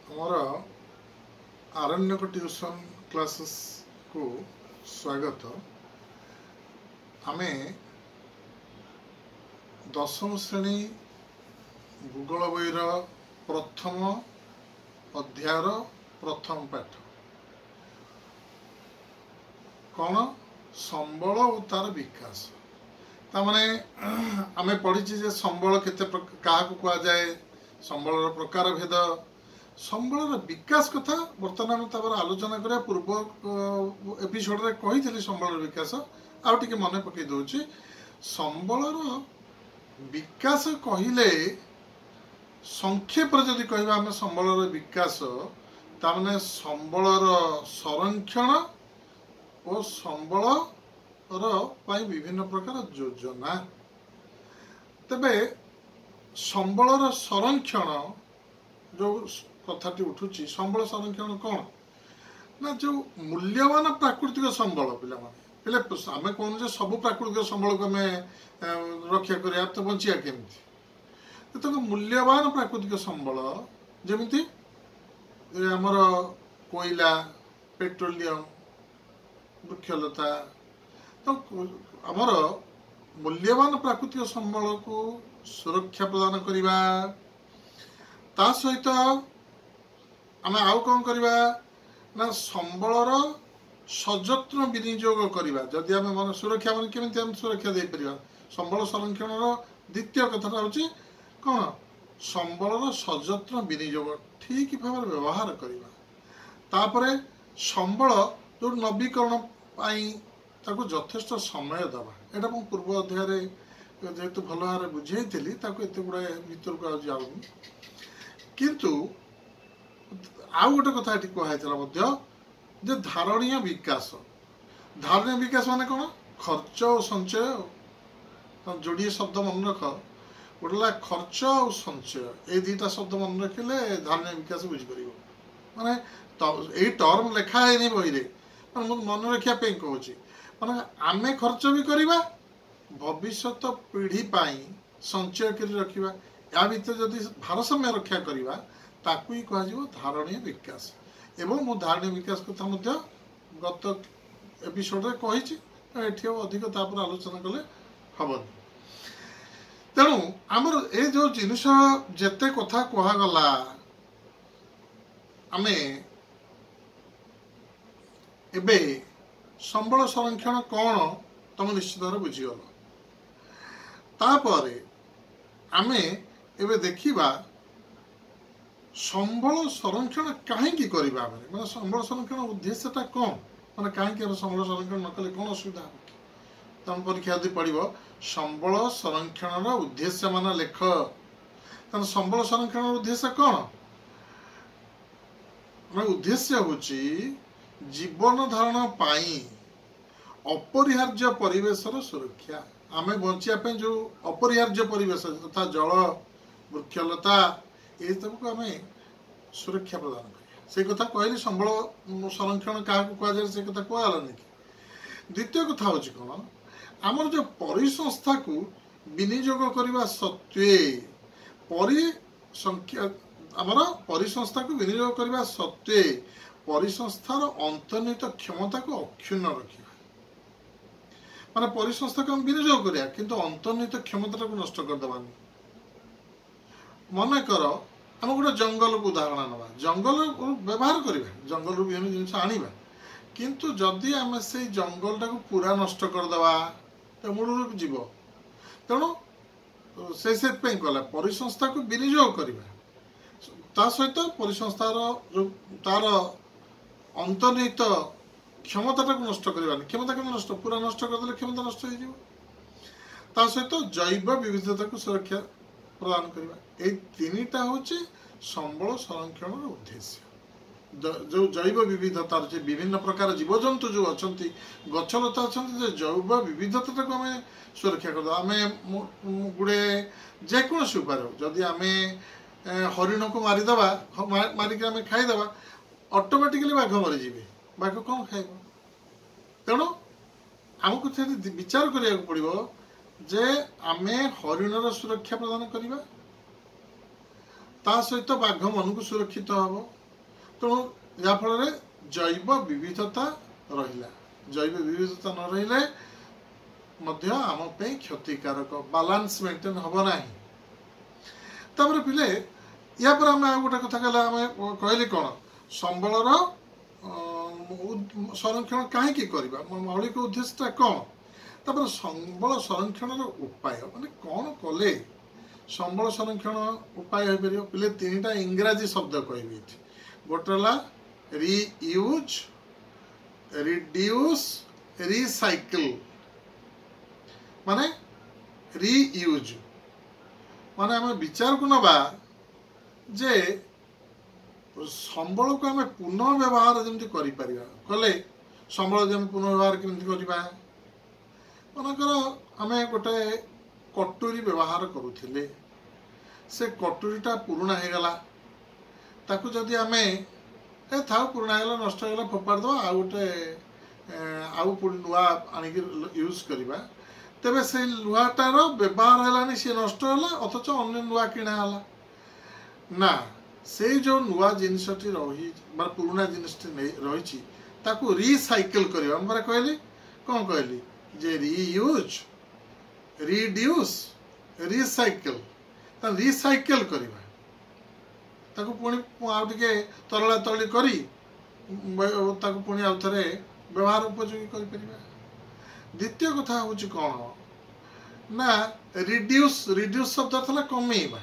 ଆମର ଆରଣ୍ୟକ ଟ୍ୟୁସନ୍ କ୍ଲାସେସ୍କୁ ସ୍ୱାଗତ। ଆମେ ଦଶମ ଶ୍ରେଣୀ ଭୂଗୋଳ ବହିର ପ୍ରଥମ ଅଧ୍ୟାୟର ପ୍ରଥମ ପାଠ କ'ଣ? ସମ୍ବଳ ଓ ତାର ବିକାଶ। ତାମାନେ ଆମେ ପଢ଼ିଛେ ଯେ ସମ୍ବଳ କେତେ, କାହାକୁ କୁହାଯାଏ, ସମ୍ବଳର ପ୍ରକାର ଭେଦ, ସମ୍ବଳର ବିକାଶ କଥା ବର୍ତ୍ତମାନ ଆମେ ତାପରେ ଆଲୋଚନା କରିବା। ପୂର୍ବ ଏପିସୋଡ଼ରେ କହିଥିଲି ସମ୍ବଳର ବିକାଶ, ଆଉ ଟିକେ ମନେ ପକେଇ ଦେଉଛି। ସମ୍ବଳର ବିକାଶ କହିଲେ ସଂକ୍ଷେପରେ ଯଦି କହିବା ଆମେ ସମ୍ବଳର ବିକାଶ, ତାମାନେ ସମ୍ବଳର ସଂରକ୍ଷଣ ଓ ସମ୍ବଳର ପାଇଁ ବିଭିନ୍ନ ପ୍ରକାର ଯୋଜନା। ତେବେ ସମ୍ବଳର ସଂରକ୍ଷଣ ଯେଉଁ କଥାଟି ଉଠୁଛି, ସମ୍ବଳ ସଂରକ୍ଷଣ କ'ଣ ନା ଯେଉଁ ମୂଲ୍ୟବାନ ପ୍ରାକୃତିକ ସମ୍ବଳ। ପିଲାମାନେ, ହେଲେ ଆମେ କହୁନୁ ଯେ ସବୁ ପ୍ରାକୃତିକ ସମ୍ବଳକୁ ଆମେ ରକ୍ଷା କରିବା, ତ ବଞ୍ଚିବା କେମିତି? ତେଣୁ ମୂଲ୍ୟବାନ ପ୍ରାକୃତିକ ସମ୍ବଳ ଯେମିତି ଆମର କୋଇଲା, ପେଟ୍ରୋଲିୟମ, ବୃକ୍ଷଲତା, ତ ଆମର ମୂଲ୍ୟବାନ ପ୍ରାକୃତିକ ସମ୍ବଳକୁ ସୁରକ୍ଷା ପ୍ରଦାନ କରିବା। ତା ସହିତ ଆମେ ଆଉ କ'ଣ କରିବା ନା ସମ୍ବଳର ସଯତ୍ନ ବିନିଯୋଗ କରିବା। ଯଦି ଆମେ ମାନେ ସୁରକ୍ଷା ମାନେ କେମିତି ଆମେ ସୁରକ୍ଷା ଦେଇପାରିବା? ସମ୍ବଳ ସଂରକ୍ଷଣର ଦ୍ୱିତୀୟ କଥାଟା ହେଉଛି କ'ଣ? ସମ୍ବଳର ସଯତ୍ନ ବିନିଯୋଗ, ଠିକ ଭାବରେ ବ୍ୟବହାର କରିବା। ତାପରେ ସମ୍ବଳ ଯେଉଁ ନବୀକରଣ ପାଇଁ ତାକୁ ଯଥେଷ୍ଟ ସମୟ ଦେବା। ଏଇଟା ମୁଁ ପୂର୍ବ ଅଧ୍ୟାୟରେ ଯେହେତୁ ଭଲ ଭାବରେ ବୁଝେଇଥିଲି, ତାକୁ ଏତେ ଗୁଡ଼ାଏ ଭିତରକୁ ଆଉ ଯାଉନି। କିନ୍ତୁ ଆଉ ଗୋଟେ କଥା ଏଠି କୁହାହେଇଥିଲା ମଧ୍ୟ ଯେ ଧାରଣୀୟ ବିକାଶ। ଧାରଣୀୟ ବିକାଶ ମାନେ କ'ଣ? ଖର୍ଚ୍ଚ ଓ ସଞ୍ଚୟ। ଯୋଡ଼ିଏ ଶବ୍ଦ ମନେ ରଖ, ଗୋଟେ ହେଲା ଖର୍ଚ୍ଚ ଆଉ ସଞ୍ଚୟ। ଏଇ ଦୁଇଟା ଶବ୍ଦ ମନେ ରଖିଲେ ଧାରଣୀୟ ବିକାଶ ବୁଝିପାରିବ। ମାନେ ଏଇ ଟର୍ମ ଲେଖା ହେଇନି ବହିରେ, ମାନେ ମୁଁ ମନେ ରଖିବା ପାଇଁ କହୁଛି। ମାନେ ଆମେ ଖର୍ଚ୍ଚ ବି କରିବା, ଭବିଷ୍ୟତ ପିଢ଼ି ପାଇଁ ସଞ୍ଚୟ କରି ରଖିବା। ୟା ଭିତରେ ଯଦି ଭାରସାମ୍ୟ ରକ୍ଷା କରିବା, ତାକୁ ହିଁ କୁହାଯିବ ଧାରଣୀୟ ବିକାଶ। ଏବଂ ମୁଁ ଧାରଣୀୟ ବିକାଶ କଥା ମଧ୍ୟ ଗତ ଏପିସୋଡ଼ରେ କହିଛି, ଏଠି ଆଉ ଅଧିକ ତାପରେ ଆଲୋଚନା କଲେ ହେବନି। ତେଣୁ ଆମର ଏ ଯେଉଁ ଜିନିଷ ଯେତେ କଥା କୁହାଗଲା, ଆମେ ଏବେ ସମ୍ବଳ ସଂରକ୍ଷଣ କ'ଣ ତମେ ନିଶ୍ଚିତ ଭାବରେ ବୁଝିଗଲ। ତାପରେ ଆମେ ଏବେ ଦେଖିବା ସମ୍ବଳ ସଂରକ୍ଷଣ କାହିଁକି କରିବା ଆମେ, ମାନେ ସମ୍ବଳ ସଂରକ୍ଷଣ ଉଦ୍ଦେଶ୍ୟଟା କ'ଣ, ମାନେ କାହିଁକି ଆମେ ସମ୍ବଳ ସଂରକ୍ଷଣ ନ କଲେ କ'ଣ ଅସୁବିଧା ହେବ କି? ତମ ପରୀକ୍ଷା ଯଦି ପଡ଼ିବ ସମ୍ବଳ ସଂରକ୍ଷଣର ଉଦ୍ଦେଶ୍ୟ ମାନ ଲେଖ, ତାହେଲେ ସମ୍ବଳ ସଂରକ୍ଷଣର ଉଦ୍ଦେଶ୍ୟ କ'ଣ? ମାନେ ଉଦ୍ଦେଶ୍ୟ ହେଉଛି ଜୀବନ ଧାରଣ ପାଇଁ ଅପରିହାର୍ଯ୍ୟ ପରିବେଶର ସୁରକ୍ଷା। ଆମେ ବଞ୍ଚିବା ପାଇଁ ଯେଉଁ ଅପରିହାର୍ଯ୍ୟ ପରିବେଶ ତଥା ଜଳ, ବୃକ୍ଷଲତା, ଏସବୁକୁ ଆମେ ସୁରକ୍ଷା ପ୍ରଦାନ କରିବା। ସେଇ କଥା କହିଲି, ସମ୍ବଳ ସଂରକ୍ଷଣ କାହାକୁ କୁହାଯାଏ ସେ କଥା କୁହାଗଲାନି କି? ଦ୍ୱିତୀୟ କଥା ହେଉଛି କ'ଣ? ଆମର ଯେଉଁ ପରିସଂସ୍ଥାକୁ ବିନିଯୋଗ କରିବା ସତ୍ତ୍ୱେ ପରିସଂଖ୍ୟା, ଆମର ପରିସଂସ୍ଥାକୁ ବିନିଯୋଗ କରିବା ସତ୍ତ୍ୱେ ପରିସଂସ୍ଥାର ଅନ୍ତର୍ନିହିତ କ୍ଷମତାକୁ ଅକ୍ଷୁଣ୍ଣ ରଖିବା। ମାନେ ପରିସଂସ୍ଥାକୁ ଆମେ ବିନିଯୋଗ କରିବା, କିନ୍ତୁ ଅନ୍ତର୍ନିହିତ କ୍ଷମତାଟାକୁ ନଷ୍ଟ କରିଦେବାନି। ମନେକର ଆମେ ଗୋଟେ ଜଙ୍ଗଲକୁ ଉଦାହରଣ ନେବା, ଜଙ୍ଗଲ ବ୍ୟବହାର କରିବା, ଜଙ୍ଗଲରୁ ବିଭିନ୍ନ ଜିନିଷ ଆଣିବା, କିନ୍ତୁ ଯଦି ଆମେ ସେଇ ଜଙ୍ଗଲଟାକୁ ପୁରା ନଷ୍ଟ କରିଦେବା ତ ମୂଳରୁ ଯିବ। ତେଣୁ ସେ ସେଥିପାଇଁ କଲା ପରିସଂସ୍ଥାକୁ ବିନିଯୋଗ କରିବା, ତା ସହିତ ପରିସଂସ୍ଥାର ଯେଉଁ ତାର ଅନ୍ତର୍ନିହିତ କ୍ଷମତାଟାକୁ ନଷ୍ଟ କରିବାନି। କ୍ଷମତା କେମିତି ନଷ୍ଟ? ପୁରା ନଷ୍ଟ କରିଦେଲେ କ୍ଷମତା ନଷ୍ଟ ହେଇଯିବ। ତା ସହିତ ଜୈବ ବିବିଧତାକୁ ସୁରକ୍ଷା ପ୍ରଦାନ କରିବା। ଏଇ ତିନିଟା ହେଉଛି ସମ୍ବଳ ସଂରକ୍ଷଣର ଉଦ୍ଦେଶ୍ୟ। ଯେଉଁ ଜୈବ ବିବିଧତାର ଯେ ବିଭିନ୍ନ ପ୍ରକାର ଜୀବଜନ୍ତୁ ଯେଉଁ ଅଛନ୍ତି, ଗଛଲତା ଅଛନ୍ତି, ସେ ଜୈବ ବିବିଧତାଟାକୁ ଆମେ ସୁରକ୍ଷା କରିଦେବା। ଆମେ ଗୁଡ଼େ ଯେକୌଣସି ଉପାୟରେ ହଉ, ଯଦି ଆମେ ହରିଣକୁ ମାରିଦେବା, ମାରିକି ଆମେ ଖାଇଦେବା, ଅଟୋମେଟିକାଲି ବାଘ ମରିଯିବେ। ବାଘ କ'ଣ ଖାଇବ? ତେଣୁ ଆମକୁ ସେଠି ବିଚାର କରିବାକୁ ପଡ଼ିବ ଯେ ଆମେ ହରିଣର ସୁରକ୍ଷା ପ୍ରଦାନ କରିବା, ତା ସହିତ ବାଘ ମନକୁ ସୁରକ୍ଷିତ ହେବ। ତେଣୁ ଯାହାଫଳରେ ଜୈବ ବିବିଧତା ରହିଲା। ଜୈବ ବିବିଧତା ନ ରହିଲେ ମଧ୍ୟ ଆମ ପାଇଁ କ୍ଷତିକାରକ, ବାଲାନ୍ସ ମେଣ୍ଟେନ୍ ହେବ ନାହିଁ। ତାପରେ ପିଲେ, ୟା ପରେ ଆମେ ଆଉ ଗୋଟେ କଥା କହିଲେ, ଆମେ କହିଲି କ'ଣ, ସମ୍ବଳର ସଂରକ୍ଷଣ କାହିଁକି କରିବା, ମୌଳିକ ଉଦ୍ଦେଶ୍ୟଟା କ'ଣ। ତାପରେ ସମ୍ବଳ ସଂରକ୍ଷଣର ଉପାୟ, ମାନେ କ'ଣ କଲେ ସମ୍ବଳ ସଂରକ୍ଷଣ ଉପାୟ ହେଇପାରିବ। ପିଲେ, ତିନିଟା ଇଂରାଜୀ ଶବ୍ଦ କହିବି ଏଠି। ଗୋଟେ ହେଲା ରିୟୁଜ୍, ରିଡ୍ୟୁସ୍, ରିସାଇକେଲ। ମାନେ ରିୟୁଜ୍ ମାନେ ଆମେ ବିଚାରକୁ ନେବା ଯେ ସମ୍ବଳକୁ ଆମେ ପୁନଃ ବ୍ୟବହାର ଯେମିତି କରିପାରିବା। କଲେ ସମ୍ବଳ ଯେ ଆମେ ପୁନଃ ବ୍ୟବହାର କେମିତି କରିବା? ମନେକର ଆମେ ଗୋଟେ କଟୁରୀ ବ୍ୟବହାର କରୁଥିଲେ, ସେ କଟୁରୀଟା ପୁରୁଣା ହେଇଗଲା। ତାକୁ ଯଦି ଆମେ ଏ ଥାଉ, ପୁରୁଣା ହେଇଗଲା, ନଷ୍ଟ ହେଇଗଲା, ଫୋପାଡ଼ି ଦେବା, ଆଉ ଗୋଟେ ଆଉ ପୁଣି ନୂଆ ଆଣିକି ୟୁଜ୍ କରିବା, ତେବେ ସେଇ ଲୁହାଟାର ବ୍ୟବହାର ହେଲାନି, ସିଏ ନଷ୍ଟ ହେଲା, ଅଥଚ ଅନ୍ୟ ନୂଆ କିଣା ହେଲା ନା। ସେଇ ଯେଉଁ ନୂଆ ଜିନିଷଟି ରହି ବା ପୁରୁଣା ଜିନିଷଟି ନେଇ ରହିଛି, ତାକୁ ରିସାଇକେଲ କରିବା। ମୁଁ ପରା କହିଲି, କ'ଣ କହିଲି ଯେ ରିୟୁଜ୍, ରିଡ୍ୟୁସ୍, ରିସାଇକେଲ। ତା ରିସାଇକେଲ କରିବା, ତାକୁ ପୁଣି ଆଉ ଟିକେ ତରଳା ତରଳି କରି ତାକୁ ପୁଣି ଆଉ ଥରେ ବ୍ୟବହାର ଉପଯୋଗୀ କରିପାରିବା। ଦ୍ୱିତୀୟ କଥା ହେଉଛି କ'ଣ ନା ରିଡ୍ୟୁସ୍। ରିଡ୍ୟୁସ୍ ଶବ୍ଦ ଥିଲା କମେଇବା।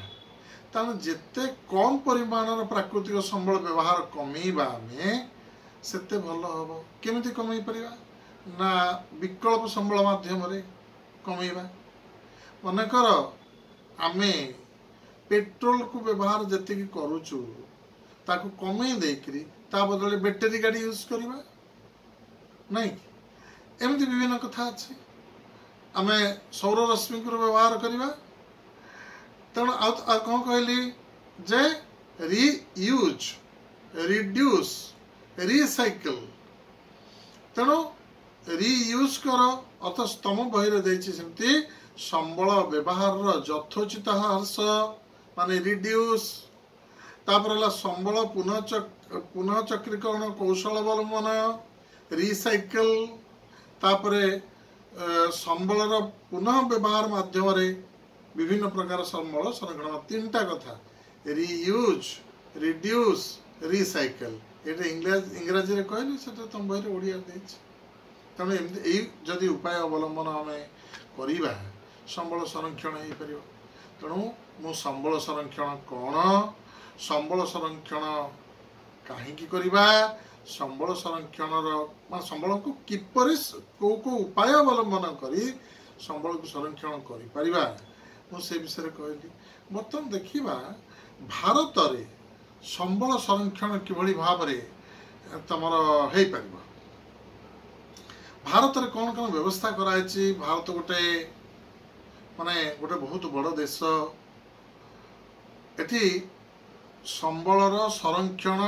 ତାହେଲେ ଯେତେ କମ୍ ପରିମାଣର ପ୍ରାକୃତିକ ସମ୍ବଳ ବ୍ୟବହାର କମେଇବା ଆମେ, ସେତେ ଭଲ ହେବ। କେମିତି କମେଇ ପାରିବା ନା ବିକଳ୍ପ ସମ୍ବଳ ମାଧ୍ୟମରେ କମେଇବା। ମନେକର ଆମେ ପେଟ୍ରୋଲକୁ ବ୍ୟବହାର ଯେତିକି କରୁଛୁ, ତାକୁ କମେଇ ଦେଇକରି ତା ବଦଳରେ ବ୍ୟାଟେରୀ ଗାଡ଼ି ୟୁଜ୍ କରିବା, ନାଇଁ କି? ଏମିତି ବିଭିନ୍ନ କଥା ଅଛି। ଆମେ ସୌର ରଶ୍ମିକୁ ବ୍ୟବହାର କରିବା। ତେଣୁ ଆଉ କ'ଣ କହିଲି ଯେ ରିୟୁଜ୍, ରିଡ୍ୟୁସ୍, ରିସାଇକେଲ। ତେଣୁ ରିୟୁଜ୍ କର, ଅର୍ଥାତ୍ ତମ ବହିରେ ଦେଇଛି ସେମିତି ସମ୍ବଳ ବ୍ୟବହାରର ଯଥୋଚିତ ହ୍ରାସ ମାନେ ରିଡ୍ୟୁସ୍। ତାପରେ ହେଲା ସମ୍ବଳ ପୁନଃଚକ୍ରୀକରଣ କୌଶଳ ଅବଲମ୍ବନ, ରିସାଇକେଲ। ତାପରେ ସମ୍ବଳର ପୁନଃ ବ୍ୟବହାର ମାଧ୍ୟମରେ ବିଭିନ୍ନ ପ୍ରକାର ସମ୍ବଳ ସଂରକ୍ଷଣ। ତିନିଟା କଥା, ରିୟୁଜ୍, ରିଡ୍ୟୁସ୍, ରିସାଇକେଲ। ଏଇଟା ଇଂରାଜୀରେ କହିଲି, ସେଟା ତମ ବହିରେ ଓଡ଼ିଆ ଦେଇଛି। ତେଣୁ ଏମିତି ଏଇ ଯଦି ଉପାୟ ଅବଲମ୍ବନ ଆମେ କରିବା, ସମ୍ବଳ ସଂରକ୍ଷଣ ହେଇପାରିବ। ତେଣୁ ମୁଁ ସମ୍ବଳ ସଂରକ୍ଷଣ କ'ଣ, ସମ୍ବଳ ସଂରକ୍ଷଣ କାହିଁକି କରିବା, ସମ୍ବଳ ସଂରକ୍ଷଣର ମାନେ ସମ୍ବଳକୁ କିପରି କେଉଁ କେଉଁ ଉପାୟ ଅବଲମ୍ବନ କରି ସମ୍ବଳକୁ ସଂରକ୍ଷଣ କରିପାରିବା, ମୁଁ ସେ ବିଷୟରେ କହିଲି। ବର୍ତ୍ତମାନ ଦେଖିବା ଭାରତରେ ସମ୍ବଳ ସଂରକ୍ଷଣ କିଭଳି ଭାବରେ ତମର ହେଇପାରିବ। ଭାରତରେ କ'ଣ କ'ଣ ବ୍ୟବସ୍ଥା କରାଯାଇଛି। ଭାରତ ଗୋଟେ ମାନେ ଗୋଟେ ବହୁତ ବଡ଼ ଦେଶ। ଏଠି ସମ୍ବଳର ସଂରକ୍ଷଣ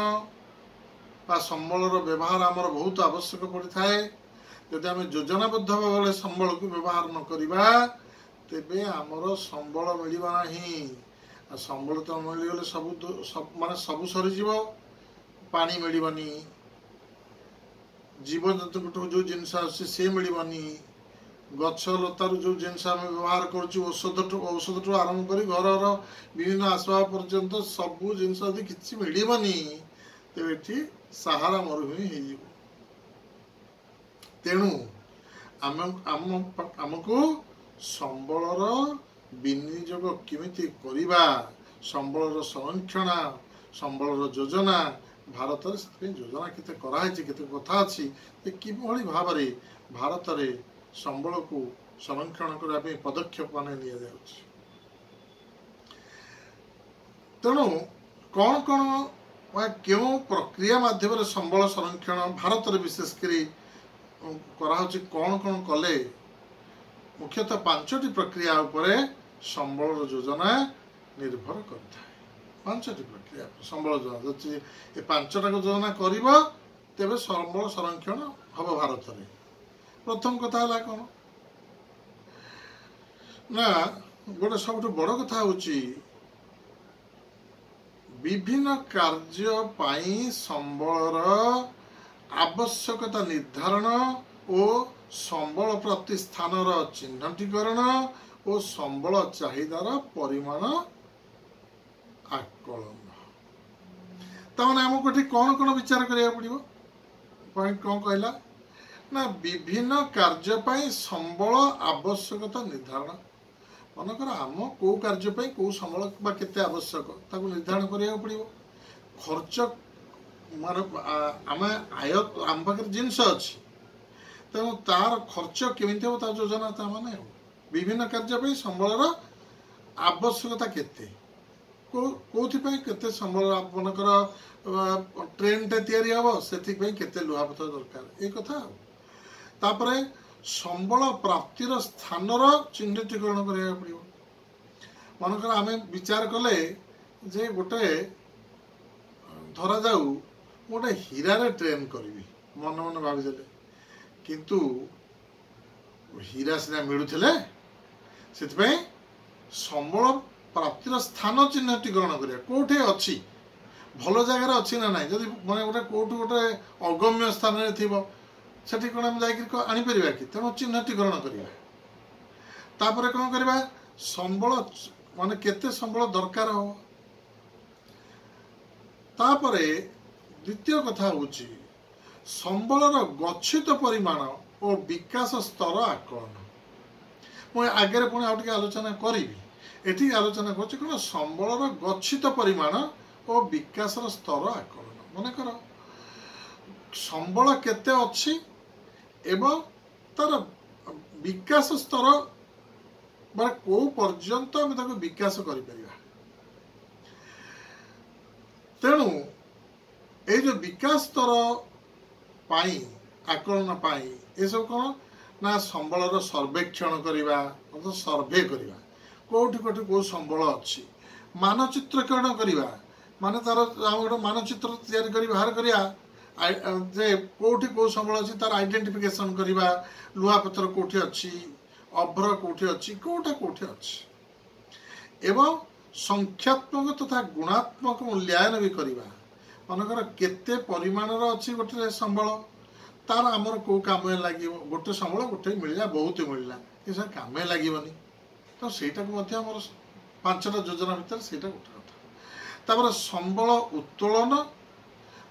ବା ସମ୍ବଳର ବ୍ୟବହାର ଆମର ବହୁତ ଆବଶ୍ୟକ ପଡ଼ିଥାଏ। ଯଦି ଆମେ ଯୋଜନାବଦ୍ଧ ଭାବରେ ସମ୍ବଳକୁ ବ୍ୟବହାର ନ କରିବା, ତେବେ ଆମର ସମ୍ବଳ ମିଳିବ ନାହିଁ। ଆଉ ସମ୍ବଳ ତ ମିଳିଗଲେ ସବୁ ମାନେ ସବୁ ସରିଯିବ। ପାଣି ମିଳିବନି, ଜୀବଜନ୍ତୁଙ୍କଠୁ ଯେଉଁ ଜିନିଷ ଆସୁଛି ସେ ମିଳିବନି, ଗଛ ଲତାରୁ ଯେଉଁ ଜିନିଷ ଆମେ ବ୍ୟବହାର କରୁଛୁ, ଔଷଧଠୁ ଆରମ୍ଭ କରି ଘରର ବିଭିନ୍ନ ଆସବାବ ପର୍ଯ୍ୟନ୍ତ ସବୁ ଜିନିଷ ଯଦି କିଛି ମିଳିବନି, ତେବେ ଏଠି ସାହାରା ମରୁଭୂମି ହେଇଯିବ। ତେଣୁ ଆମେ ଆମକୁ ସମ୍ବଳର ବିନିଯୋଗ କେମିତି କରିବା, ସମ୍ବଳର ସଂରକ୍ଷଣ, ସମ୍ବଳର ଯୋଜନା, ଭାରତରେ ସେଥିପାଇଁ ଯୋଜନା କେତେ କରାହେଇଛି, କେତେ କଥା ଅଛି ଯେ କିଭଳି ଭାବରେ ଭାରତରେ ସମ୍ବଳକୁ ସଂରକ୍ଷଣ କରିବା ପାଇଁ ପଦକ୍ଷେପ ମାନେ ନିଆଯାଉଛି। ତେଣୁ କ'ଣ କ'ଣ ବା କେଉଁ ପ୍ରକ୍ରିୟା ମାଧ୍ୟମରେ ସମ୍ବଳ ସଂରକ୍ଷଣ ଭାରତରେ ବିଶେଷ କରି କରାହେଉଛି, କ'ଣ କ'ଣ କଲେ, ମୁଖ୍ୟତଃ ପାଞ୍ଚଟି ପ୍ରକ୍ରିୟା ଉପରେ ସମ୍ବଳର ଯୋଜନା ନିର୍ଭର କରିଥାଏ। ପାଞ୍ଚଟି ପ୍ରକ୍ରିୟା ସମ୍ବଳ ଯୋଜନା, ଯଦି ଏ ପାଞ୍ଚଟାକୁ ଯୋଜନା କରିବ ତେବେ ସମ୍ବଳ ସଂରକ୍ଷଣ ହେବ ଭାରତରେ। ପ୍ରଥମ କଥା ହେଲା କ'ଣ ନା, ଗୋଟେ ସବୁଠୁ ବଡ଼ କଥା ହେଉଛି ବିଭିନ୍ନ କାର୍ଯ୍ୟ ପାଇଁ ସମ୍ବଳର ଆବଶ୍ୟକତା ନିର୍ଦ୍ଧାରଣ ଓ ସମ୍ବଳ ପ୍ରାପ୍ତି ସ୍ଥାନର ଚିହ୍ନଟୀକରଣ ଓ ସମ୍ବଳ ଚାହିଦାର ପରିମାଣ ଆକଳନ। ତାମାନେ ଆମକୁ ଏଠି କ'ଣ କ'ଣ ବିଚାର କରିବାକୁ ପଡ଼ିବ? ପଏଣ୍ଟ କ'ଣ କହିଲା ନା, ବିଭିନ୍ନ କାର୍ଯ୍ୟ ପାଇଁ ସମ୍ବଳ ଆବଶ୍ୟକତା ନିର୍ଦ୍ଧାରଣ। ମନେକର ଆମ କେଉଁ କାର୍ଯ୍ୟ ପାଇଁ କେଉଁ ସମ୍ବଳ ବା କେତେ ଆବଶ୍ୟକ, ତାକୁ ନିର୍ଦ୍ଧାରଣ କରିବାକୁ ପଡ଼ିବ। ଖର୍ଚ୍ଚ ମାନେ ଆମେ ଆୟ, ଆମ ପାଖରେ ଜିନିଷ ଅଛି, ତେଣୁ ତାର ଖର୍ଚ୍ଚ କେମିତି ହେବ ତା ଯୋଜନା। ତା ମାନେ ବିଭିନ୍ନ କାର୍ଯ୍ୟ ପାଇଁ ସମ୍ବଳର ଆବଶ୍ୟକତା କେତେ, କେଉଁଥିପାଇଁ କେତେ ସମ୍ବଳ। ମନେକର ଟ୍ରେନଟେ ତିଆରି ହେବ, ସେଥିପାଇଁ କେତେ ଲୁହାପଥର ଦରକାର, ଏଇ କଥା। ଆଉ ତାପରେ ସମ୍ବଳ ପ୍ରାପ୍ତିର ସ୍ଥାନର ଚିହ୍ନଟୀକରଣ କରିବାକୁ ପଡ଼ିବ। ମନେକର ଆମେ ବିଚାର କଲେ ଯେ ଗୋଟେ ଧରାଯାଉ ଗୋଟେ ହୀରାରେ ଟ୍ରେନ୍ କରିବି, ମନେ ମନେ ଭାବିଦେଲେ, କିନ୍ତୁ ହୀରା ସିନା ମିଳୁଥିଲେ। ସେଥିପାଇଁ ସମ୍ବଳ ପ୍ରାପ୍ତିର ସ୍ଥାନ ଚିହ୍ନଟୀକରଣ କରିବା, କେଉଁଠି ଅଛି, ଭଲ ଜାଗାରେ ଅଛି ନା ନାହିଁ। ଯଦି ମାନେ ଗୋଟେ କେଉଁଠି ଗୋଟେ ଅଗମ୍ୟ ସ୍ଥାନରେ ଥିବ, ସେଠି କ'ଣ ଆମେ ଯାଇକରି ଆଣିପାରିବା କି? ତେଣୁ ଚିହ୍ନଟୀକରଣ କରିବା। ତାପରେ କ'ଣ କରିବା? ସମ୍ବଳ ମାନେ କେତେ ସମ୍ବଳ ଦରକାର ହେବ। ତାପରେ ଦ୍ୱିତୀୟ କଥା ହେଉଛି ସମ୍ବଳର ଗଚ୍ଛିତ ପରିମାଣ ଓ ବିକାଶ ସ୍ତର ଆକଳନ। ମୁଁ ଆଗରେ ପୁଣି ଆଉ ଟିକେ ଆଲୋଚନା କରିବି। ଏଠି ଆଲୋଚନା କରୁଛି କ'ଣ? ସମ୍ବଳର ଗଚ୍ଛିତ ପରିମାଣ ଓ ବିକାଶର ସ୍ତର ଆକଳନ। ମନେକର ସମ୍ବଳ କେତେ ଅଛି ଏବଂ ତାର ବିକାଶ ସ୍ତର, ମାନେ କେଉଁ ପର୍ଯ୍ୟନ୍ତ ଆମେ ତାକୁ ବିକାଶ କରିପାରିବା। ତେଣୁ ଏଇ ଯେଉଁ ବିକାଶ ସ୍ତର ପାଇଁ ଆକଳନ ପାଇଁ ଏସବୁ କ'ଣ ନା, ସମ୍ବଳର ସର୍ବେକ୍ଷଣ କରିବା, ଅର୍ଥାତ୍ ସର୍ଭେ କରିବା, କେଉଁଠି କେଉଁଠି କେଉଁ ସମ୍ବଳ ଅଛି। ମାନଚିତ୍ରକରଣ କରିବା, ମାନେ ତାର ଆମେ ଗୋଟେ ମାନଚିତ୍ର ତିଆରି କରି ବାହାର କରିବା ଯେ କେଉଁଠି କେଉଁ ସମ୍ବଳ ଅଛି, ତାର ଆଇଡେଣ୍ଟିଫିକେସନ୍ କରିବା। ଲୁହାପଥର କେଉଁଠି ଅଛି, ଅଭ୍ର କେଉଁଠି ଅଛି, କେଉଁଟା କେଉଁଠି ଅଛି। ଏବଂ ସଂଖ୍ୟାତ୍ମକ ତଥା ଗୁଣାତ୍ମକ ମୂଲ୍ୟାୟନ ବି କରିବା। ମନେକର କେତେ ପରିମାଣର ଅଛି ଗୋଟେ ସମ୍ବଳ, ତାର ଆମର କେଉଁ କାମରେ ଲାଗିବ। ଗୋଟେ ସମ୍ବଳ ଗୋଟେ ମିଳିଲା, ବହୁତ ମିଳିଲା, ଏସବୁ କାମରେ ଲାଗିବନି। ତ ସେଇଟାକୁ ମଧ୍ୟ ଆମର 5ଟା ଯୋଜନା ଭିତରେ ସେଇଟା ଗୋଟେ କଥା। ତାପରେ ସମ୍ବଳ ଉତ୍ତୋଳନ,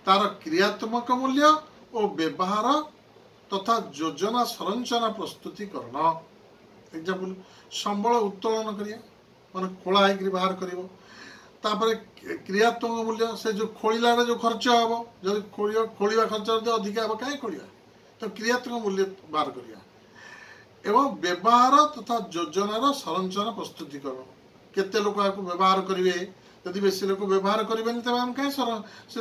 ତାର କ୍ରିୟାତ୍ମକ ମୂଲ୍ୟ ଓ ବ୍ୟବହାର ତଥା ଯୋଜନା ସଂରଚନା ପ୍ରସ୍ତୁତିକରଣ। ଏକ୍ଜାମ୍ପଲ, ସମ୍ବଳ ଉତ୍ତୋଳନ କରିବା ମାନେ ଖୋଳା ହେଇକରି ବାହାର କରିବ। ତାପରେ କ୍ରିୟାତ୍ମକ ମୂଲ୍ୟ, ସେ ଯେଉଁ ଖୋଳିଲାରେ ଯେଉଁ ଖର୍ଚ୍ଚ ହେବ, ଯଦି ଖୋଳିବା ଖର୍ଚ୍ଚ ଯଦି ଅଧିକା ହେବ, କାହିଁ ଖୋଳିବା? ତ କ୍ରିୟାତ୍ମକ ମୂଲ୍ୟ ବାହାର କରିବା। ଏବଂ ବ୍ୟବହାର ତଥା ଯୋଜନାର ସଂରଚନା ପ୍ରସ୍ତୁତିକରଣ, କେତେ ଲୋକ ଏହାକୁ ବ୍ୟବହାର କରିବେ। ଯଦି ବେଶୀ ଲୋକ ବ୍ୟବହାର କରିବେନି, ତେବେ ଆମେ କାହିଁ ସେ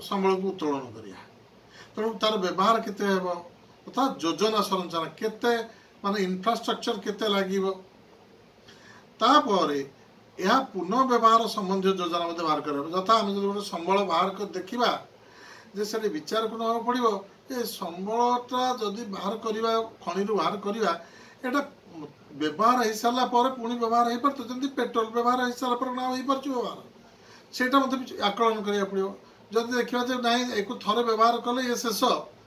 ସମ୍ବଳକୁ ଉତ୍ତୋଳନ କରିବା? ତେଣୁ ତାର ବ୍ୟବହାର କେତେ ହେବ ତଥା ଯୋଜନା ସଂରଚନା କେତେ, ମାନେ ଇନଫ୍ରାଷ୍ଟ୍ରକ୍ଚର କେତେ ଲାଗିବ। ତାପରେ ଏହା ପୁନଃ ବ୍ୟବହାର ସମ୍ବନ୍ଧୀୟ ଯୋଜନା ମଧ୍ୟ ବାହାର କରିବାକୁ। ଯଥା ଆମେ ଯଦି ଗୋଟେ ସମ୍ବଳ ବାହାର କରି ଦେଖିବା ଯେ ସେଠି ବିଚାରକୁ ନେବାକୁ ପଡ଼ିବ ଯେ ସମ୍ବଳଟା ଯଦି ବାହାର କରିବା, ଖଣିରୁ ବାହାର କରିବା, ଏଇଟା ବ୍ୟବହାର ହେଇସାରିଲା ପରେ ପୁଣି ବ୍ୟବହାର ହେଇପାରୁଥିବ? ଯେମିତି ପେଟ୍ରୋଲ ବ୍ୟବହାର ହେଇସାରିଲା ପରେ ଆଉ ହେଇପାରୁଛି ବ୍ୟବହାର? ସେଇଟା ମଧ୍ୟ ଆକଳନ କରିବାକୁ ପଡ଼ିବ। ଯଦି ଦେଖିବା ଯେ ନାଇଁ, ଏକୁ ଥରେ ବ୍ୟବହାର କଲେ ଇଏ ଶେଷ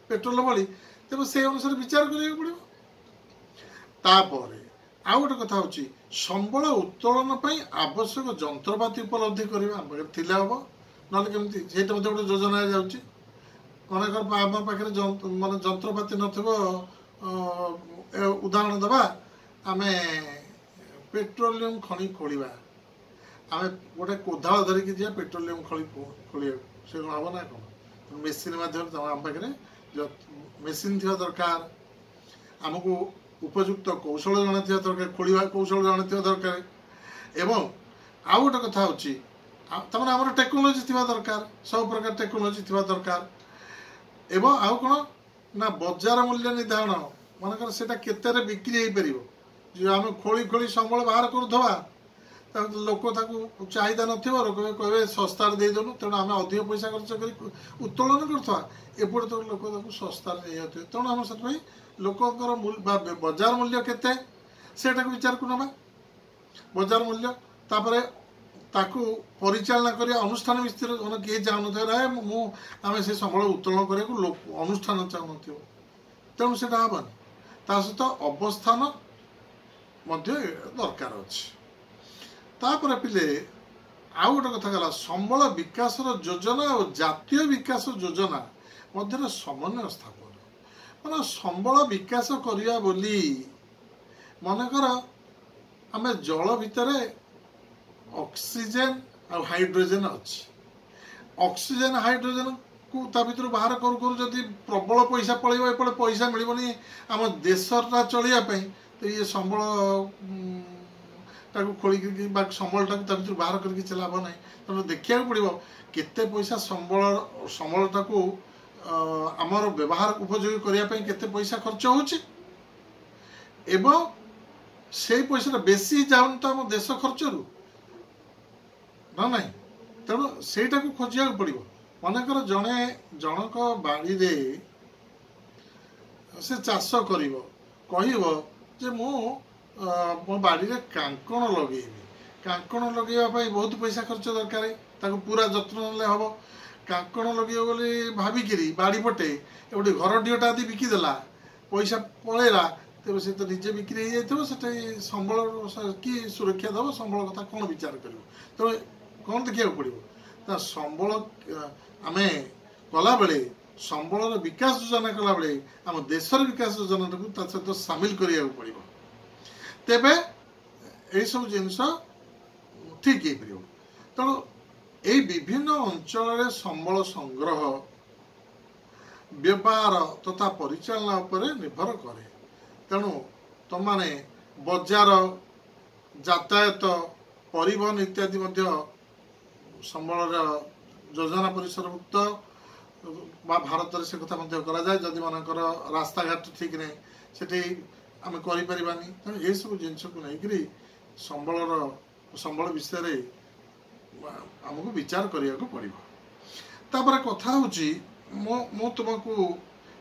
ପେଟ୍ରୋଲ ଭଳି, ତେବେ ସେଇ ଅନୁସାରେ ବିଚାର କରିବାକୁ ପଡ଼ିବ। ତାପରେ ଆଉ ଗୋଟେ କଥା ହେଉଛି ସମ୍ବଳ ଉତ୍ତୋଳନ ପାଇଁ ଆବଶ୍ୟକ ଯନ୍ତ୍ରପାତି ଉପଲବ୍ଧି କରିବା। ଆମ ପାଖରେ ଥିଲେ ହେବ, ନହେଲେ କେମିତି? ସେଇଟା ମଧ୍ୟ ଗୋଟେ ଯୋଜନାରେ ଯାଉଛି। ମନେକର ଆମ ପାଖରେ ମାନେ ଯନ୍ତ୍ରପାତି ନଥିବ। ଉଦାହରଣ ଦେବା, ଆମେ ପେଟ୍ରୋଲିୟମ ଖଣି ଖୋଳିବା, ଆମେ ଗୋଟେ କୋଦାଳ ଧରିକି ଯିବା ପେଟ୍ରୋଲିୟମ ଖଣି ଖୋଳିବାକୁ, ସେ କ'ଣ ହେବ ନା କ'ଣ? ମେସିନ୍ ମାଧ୍ୟମରେ। ଆମ ପାଖରେ ମେସିନ୍ ଥିବା ଦରକାର, ଆମକୁ ଉପଯୁକ୍ତ କୌଶଳ ଜଣାଥିବା ଦରକାର, ଖୋଳିବା କୌଶଳ ଜଣାଥିବା ଦରକାର। ଏବଂ ଆଉ ଗୋଟେ କଥା ହେଉଛି, ତାମାନେ ଆମର ଟେକ୍ନୋଲୋଜି ଥିବା ଦରକାର, ସବୁ ପ୍ରକାର ଟେକ୍ନୋଲୋଜି ଥିବା ଦରକାର। ଏବଂ ଆଉ କ'ଣ ନା, ବଜାର ମୂଲ୍ୟ ନିର୍ଦ୍ଧାରଣ। ମନେକର ସେଇଟା କେତେରେ ବିକ୍ରି ହେଇପାରିବ। ଯେ ଆମେ ଖୋଳି ଖୋଳି ସମ୍ବଳ ବାହାର କରୁଥିବା, ଲୋକ ତାକୁ ଚାହିଦା ନଥିବ, ଲୋକ କହିବେ ଶସ୍ତାରେ ଦେଇଦେନୁ। ତେଣୁ ଆମେ ଅଧିକ ପଇସା ଖର୍ଚ୍ଚ କରି ଉତ୍ତୋଳନ କରୁଥିବା, ଏପଟେ ତ ଲୋକ ତାକୁ ଶସ୍ତାରେ ନେଇଯାଉଥିବେ। ତେଣୁ ଆମେ ସେଥିପାଇଁ ଲୋକଙ୍କର ବା ବଜାର ମୂଲ୍ୟ କେତେ ସେଇଟାକୁ ବିଚାରକୁ ନେବା, ବଜାର ମୂଲ୍ୟ। ତାପରେ ତାକୁ ପରିଚାଳନା କରିବା ଅନୁଷ୍ଠାନ ଭିତରେ ମାନେ କିଏ ଚାହୁଁନଥିବ, ମୁଁ ଆମେ ସେ ସମ୍ବଳ ଉତ୍ତୋଳନ କରିବାକୁ ଅନୁଷ୍ଠାନ ଚାହୁଁନଥିବ, ତେଣୁ ସେଇଟା ହେବନି। ତା ସହିତ ଅବସ୍ଥାନ ମଧ୍ୟ ଦରକାର ଅଛି। ତାପରେ ପିଲେ ଆଉ ଗୋଟେ କଥା ଗଲା, ସମ୍ବଳ ବିକାଶର ଯୋଜନା ଓ ଜାତୀୟ ବିକାଶ ଯୋଜନା ମଧ୍ୟରେ ସମନ୍ୱୟ ସ୍ଥାପନ। ମାନେ ସମ୍ବଳ ବିକାଶ କରିବା ବୋଲି ମନେକର ଆମେ ଜଳ ଭିତରେ ଅକ୍ସିଜେନ୍ ଆଉ ହାଇଡ୍ରୋଜେନ୍ ଅଛି, ଅକ୍ସିଜେନ୍ ହାଇଡ୍ରୋଜେନ୍କୁ ତା ଭିତରୁ ବାହାର କରୁ କରୁ ଯଦି ପ୍ରବଳ ପଇସା ପଳେଇବ, ଏପଟେ ପଇସା ମିଳିବନି ଆମ ଦେଶଟା ଚଳିବା ପାଇଁ, ତ ଇଏ ସମ୍ବଳ ତାକୁ ଖୋଳିକି ବା ସମ୍ବଳଟାକୁ ତା ଭିତରୁ ବାହାର କରିକି କିଛି ଲାଭ ନାହିଁ। ତେଣୁ ଦେଖିବାକୁ ପଡ଼ିବ କେତେ ପଇସା ସମ୍ବଳଟାକୁ ଆମର ବ୍ୟବହାର ଉପଯୋଗୀ କରିବା ପାଇଁ କେତେ ପଇସା ଖର୍ଚ୍ଚ ହେଉଛି, ଏବଂ ସେଇ ପଇସାଟା ବେଶୀ ଯାଉନି ତ ଆମ ଦେଶ ଖର୍ଚ୍ଚରୁ ନା ନାହିଁ। ତେଣୁ ସେଇଟାକୁ ଖୋଜିବାକୁ ପଡ଼ିବ। ମନେକର ଜଣଙ୍କ ବାଡ଼ିରେ ସେ ଚାଷ କରିବ, କହିବ ଯେ ମୁଁ ମୋ ବାଡ଼ିରେ କାଙ୍କଣ ଲଗେଇବି। କାଙ୍କଣ ଲଗେଇବା ପାଇଁ ବହୁତ ପଇସା ଖର୍ଚ୍ଚ ଦରକାର, ତାକୁ ପୁରା ଯତ୍ନ ନେଲେ ହେବ। କାଙ୍କଣ ଲଗେଇବ ବୋଲି ଭାବିକିରି ବାଡ଼ି ପଟେ ଗୋଟେ ଘର ଡିହଟା ଆଦି ବିକିଦେଲା, ପଇସା ପଳେଇଲା, ତେବେ ସେ ତ ନିଜେ ବିକ୍ରି ହେଇଯାଇଥିବ, ସେଠି ସମ୍ବଳ କି ସୁରକ୍ଷା ଦେବ, ସମ୍ବଳ କଥା କ'ଣ ବିଚାର କରିବ? ତେଣୁ କ'ଣ ଦେଖିବାକୁ ପଡ଼ିବ ନା ସମ୍ବଳ ଆମେ କଲାବେଳେ, ସମ୍ବଳର ବିକାଶ ଯୋଜନା କଲାବେଳେ ଆମ ଦେଶର ବିକାଶ ଯୋଜନାଟାକୁ ତା ସହିତ ସାମିଲ କରିବାକୁ ପଡ଼ିବ। ତେବେ ଏଇସବୁ ଜିନିଷ ଠିକ୍ ହେଇପାରିବ। ତେଣୁ ଏଇ ବିଭିନ୍ନ ଅଞ୍ଚଳରେ ସମ୍ବଳ ସଂଗ୍ରହ, ବ୍ୟବହାର ତଥା ପରିଚାଳନା ଉପରେ ନିର୍ଭର କରେ। ତେଣୁ ତମାନେ ବଜାର, ଯାତାୟାତ, ପରିବହନ ଇତ୍ୟାଦି ମଧ୍ୟ ସମ୍ବଳର ଯୋଜନା ପରିସରଭୁକ୍ତ ବା ଭାରତରେ ସେ କଥା ମଧ୍ୟ କରାଯାଏ। ଯଦି ମାନଙ୍କର ରାସ୍ତାଘାଟ ଠିକ୍ ନାହିଁ, ସେଠି ଆମେ କରିପାରିବାନି। ତେଣୁ ଏସବୁ ଜିନିଷକୁ ନେଇକରି ସମ୍ବଳ ବିଷୟରେ ଆମକୁ ବିଚାର କରିବାକୁ ପଡ଼ିବ। ତାପରେ କଥା ହେଉଛି, ମୁଁ ତୁମକୁ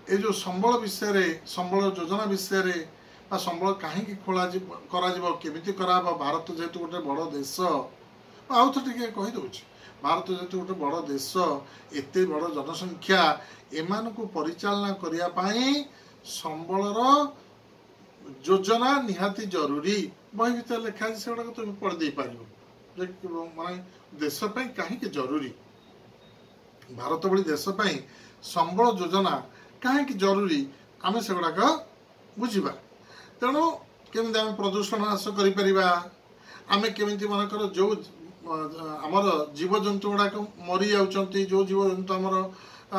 ଏ ଯେଉଁ ସମ୍ବଳ ବିଷୟରେ, ସମ୍ବଳ ଯୋଜନା ବିଷୟରେ ବା ସମ୍ବଳ କାହିଁକି ଖୋଳାଯିବ, କରାଯିବ, କେମିତି କରାହେବ, ଭାରତ ଯେହେତୁ ଗୋଟେ ବଡ଼ ଦେଶ, ଆଉ ଥରେ ଟିକେ କହିଦେଉଛି, ଭାରତ ଯେହେତୁ ଗୋଟେ ବଡ଼ ଦେଶ, ଏତେ ବଡ଼ ଜନସଂଖ୍ୟା, ଏମାନଙ୍କୁ ପରିଚାଳନା କରିବା ପାଇଁ ସମ୍ବଳର ଯୋଜନା ନିହାତି ଜରୁରୀ। ବହି ଭିତରେ ଲେଖା ଅଛି, ସେଗୁଡ଼ାକ ତୁମେ ପଢ଼ି ଦେଇପାରିବ ଯେ ମାନେ ଦେଶ ପାଇଁ କାହିଁକି ଜରୁରୀ, ଭାରତ ଭଳି ଦେଶ ପାଇଁ ସମ୍ବଳ ଯୋଜନା କାହିଁକି ଜରୁରୀ, ଆମେ ସେଗୁଡ଼ାକ ବୁଝିବା। ତେଣୁ କେମିତି ଆମେ ପ୍ରଦୂଷଣ ହ୍ରାସ କରିପାରିବା, ଆମେ କେମିତି ମନେକର ଯେଉଁ ଆମର ଜୀବଜନ୍ତୁ ଗୁଡ଼ାକ ମରିଯାଉଛନ୍ତି, ଯେଉଁ ଜୀବଜନ୍ତୁ ଆମର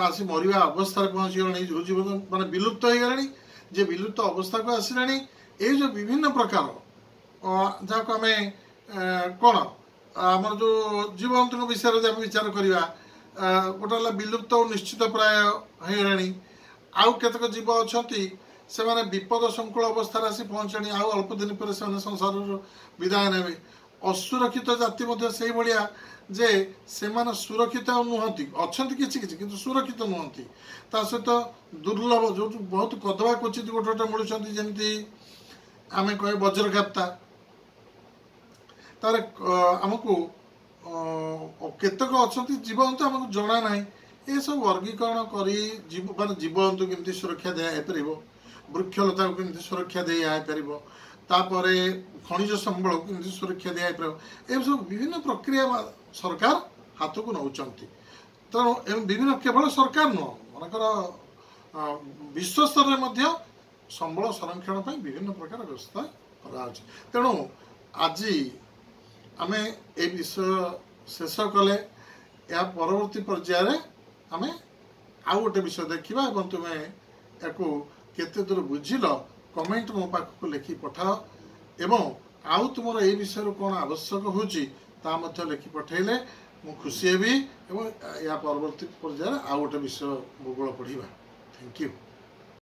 ଆସି ମରିବା ଅବସ୍ଥାରେ ପହଞ୍ଚିଗଲେଣି, ଯେଉଁ ଜୀବଜନ୍ତୁ ମାନେ ବିଲୁପ୍ତ ହେଇଗଲେଣି, ଯେ ବିଲୁପ୍ତ ଅବସ୍ଥାକୁ ଆସିଲାଣି, ଏଇ ଯେଉଁ ବିଭିନ୍ନ ପ୍ରକାର ଯାହାକୁ ଆମେ କ'ଣ ଆମର ଯେଉଁ ଜୀବଜନ୍ତୁଙ୍କ ବିଷୟରେ ଯଦି ଆମେ ବିଚାର କରିବା, ଗୋଟେ ହେଲା ବିଲୁପ୍ତ ଓ ନିଶ୍ଚିତ ପ୍ରାୟ ହେଇଗଲାଣି। ଆଉ କେତେକ ଜୀବ ଅଛନ୍ତି ସେମାନେ ବିପଦ ସଂକୁଳ ଅବସ୍ଥାରେ ଆସି ପହଞ୍ଚିଲେଣି, ଆଉ ଅଳ୍ପ ଦିନ ପରେ ସେମାନେ ସଂସାରରୁ ବିଦାୟ ନେବେ। ଅସୁରକ୍ଷିତ ଜାତି ମଧ୍ୟ ସେଇଭଳିଆ ଯେ ସେମାନେ ସୁରକ୍ଷିତ ଆଉ ନୁହନ୍ତି, ଅଛନ୍ତି କିଛି କିଛି କିନ୍ତୁ ସୁରକ୍ଷିତ ନୁହନ୍ତି। ତା ସହିତ ଦୁର୍ଲଭ ଯେଉଁଠୁ ବହୁତ କଦବା କ୍ୱଚିତ ଗୋଟେ ଗୋଟେ ମିଳୁଛନ୍ତି, ଯେମିତି ଆମେ କହେ ବଜ୍ରକାପ୍ତା। ତାର ଆମକୁ କେତେକ ଅଛନ୍ତି ଜୀବଜନ୍ତୁ ଆମକୁ ଜଣା ନାହିଁ। ଏସବୁ ବର୍ଗୀକରଣ କରି ମାନେ ଜୀବଜନ୍ତୁ କେମିତି ସୁରକ୍ଷା ଦିଆଯାଇପାରିବ, ବୃକ୍ଷଲତାକୁ କେମିତି ସୁରକ୍ଷା ଦିଆଯାଇପାରିବ, ତାପରେ ଖଣିଜ ସମ୍ବଳକୁ କେମିତି ସୁରକ୍ଷା ଦିଆଯାଇପାରିବ, ଏସବୁ ବିଭିନ୍ନ ପ୍ରକ୍ରିୟା ସରକାର ହାତକୁ ନେଉଛନ୍ତି। ତେଣୁ ବିଭିନ୍ନ କେବଳ ସରକାର ନୁହଁ, ମନେକର ବିଶ୍ୱସ୍ତରରେ ମଧ୍ୟ ସମ୍ବଳ ସଂରକ୍ଷଣ ପାଇଁ ବିଭିନ୍ନ ପ୍ରକାର ବ୍ୟବସ୍ଥା କରାଯାଉଛି। ତେଣୁ ଆଜି ଆମେ ଏ ବିଷୟ ଶେଷ କଲେ, ଏହା ପରବର୍ତ୍ତୀ ପର୍ଯ୍ୟାୟରେ ଆମେ ଆଉ ଗୋଟେ ବିଷୟ ଦେଖିବା। ଏବଂ ତୁମେ ୟାକୁ କେତେ ଦୂର ବୁଝିଲ କମେଣ୍ଟ ମୋ ପାଖକୁ ଲେଖି ପଠାଅ, ଏବଂ ଆଉ ତୁମର ଏଇ ବିଷୟରୁ କ'ଣ ଆବଶ୍ୟକ ହେଉଛି ତା ମଧ୍ୟ ଲେଖି ପଠାଇଲେ ମୁଁ ଖୁସି ହେବି, ଏବଂ ଏହା ପରବର୍ତ୍ତୀ ପର୍ଯ୍ୟାୟରେ ଆଉ ଗୋଟେ ବିଷୟ ଭୂଗୋଳ ପଢ଼ିବା। Thank you.